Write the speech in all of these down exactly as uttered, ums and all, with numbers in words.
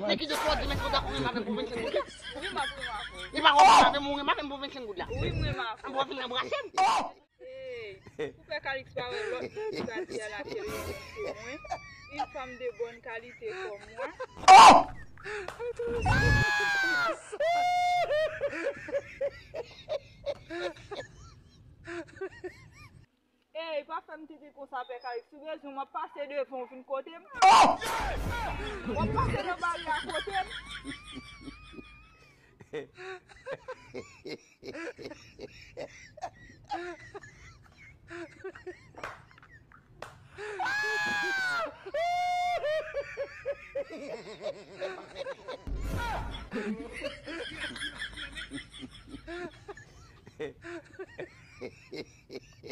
Nèg ki de fò di mèt kontak ou renmen avè m pou vennsenk goud la. Wi, m ap renmen avè w. Li pa konprann avè m, ou renmen avè m pou vennsenk goud la. Wi, m renmen avè w. Ann, bon, vin anbrase m. Hey, pou pè Kalix pa wè lòt moun ki pa di a la tele menm ke mwen, une femme de bonne qualité comme moi. Ey, pa fè m tete konsa, pè Kalix. Si w bezwen, m ap pase devan w vin kote m. W ap pase nan baryè a kote m.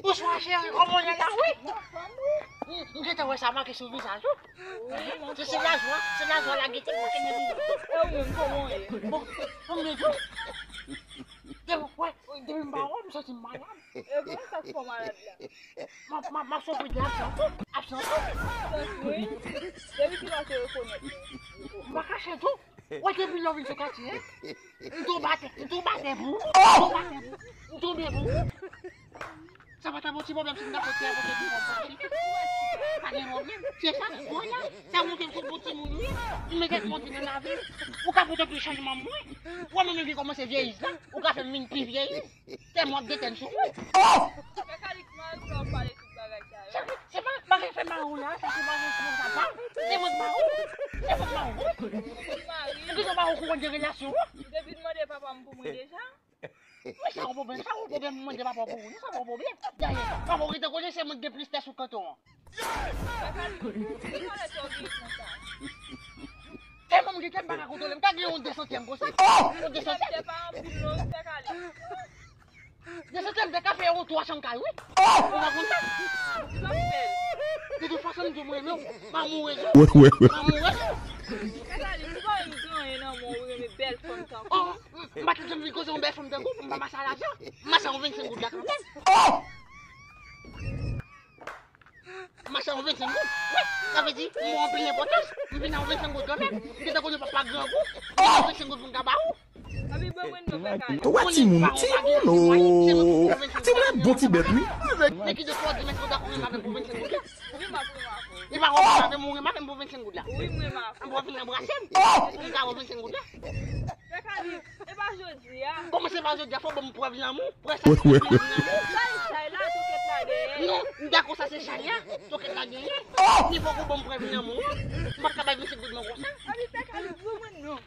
Bonswa, cheri, kòman w ye la, wi? M, m gentan wè sa make sou vizaj ou. Se, se lajwa, se lajwa lagete, m manke nan vizaj ou. E ou menm, kòman w ye? Bon, anmwey, depi, wè, depi m pa wè w, m santi m malad. E bon, sa k fè w malad la? M ap, m ap, m ap soufri de absans ou, absans ou. Absans mwen? Depi kilè w te rekonèt mwen? M pa kache tou. Wè depi lè w vin sou katye, m tonbe atè, m tonbe atè pou ou, m tonbe atè pou ou, m tonbe pou ou. Sa pa ta bon ti pwoblèm si m ta fè ti apote pou ou, pa gen pwoblèm. Se sa, vwala, sa montre m se bon timoun ou ye. M mete monte nan lavi m. Ou ka pote pli chanjman mwen. Ou wè mwen menm ki kòmanse vyeyiz la, ou ka fè m vin pi vyeyiz. Tèlman w ap detèn sou mwen. Pè Kalix, mari w la w pale tout bagay sa yo. Se, se pa, pa gen fè mari w la, sa se mari w, se papa. Se mwen k mari w. Se mwen k mari w. Ou mari m. Epi se mari w konprann de relasyon an. Ou te vin mande papa m pou mwen deja? Mwen sa yon pwoblèm, sa yon pwoblèm, mwen mande papa w pou ou. Sa pa yon pwoblèm. Dayè, papa w rete konnen se mwen k gen plis tè sou kanton an. Pè Kalix, ki malèt sa w genyen konsa? Tèlman m gen kè m pa ka kontwole, m ka gen yon de santyèm konsa. Yon de santyèm. Sa pa anpil non, pè Kalix. De santyèm te ka fè yon twa chan kay, wi. Ou pa konn sa? Li pa bèl. De tout fason, m di w m renmen w. M amourèz ou. M amourèz ou. Pè Kalix, ou pa menm gen anyen nan men w, ou renmen bèl fanm tankou m. M pa t janm vin koze yon bèl fanm tankou w pou m pa mache a lajan. M mache a yon vennsenk goud la kanmenm. M mache a yon vennsenk goud. Wi, sa vle di, m ba w anpil enpòtans. M vin a yon vennsenk goud kanmenm. M gentan konnen w p ap pa grangou. M gen yon vennsenk goud pou m ka ba ou. Anpi ban mwen non, pè Kalix. Ou wè timoun, timoun, o. Timoun ap bon ti bèt, wi. Nèg ki de fò di mèt kontak ou renmen avè m pou vennsenk goud la. Wi, m ap renmen avè w. Li pa konprann avè m, ou renmen avè m pou vennsenk goud la. Wi, m renmen avè w. Ann, bon, vin anbrase m. Pou m ka ba w vennsenk goud la. Pè Kalix, e pa jodi a. Kòman se pa jodi a, fò w ban m prèv lanmou. Prèv sa se prèv lanmou. Chay, chay la, tokèt la dèyè. Non, m dakò sa se chay la, tokèt la genyen. Men fòk ou ban m prèv lanmou an. M pa t ka bay vennsenk goud non konsa. Anpi pè Kalix, ban mwen non.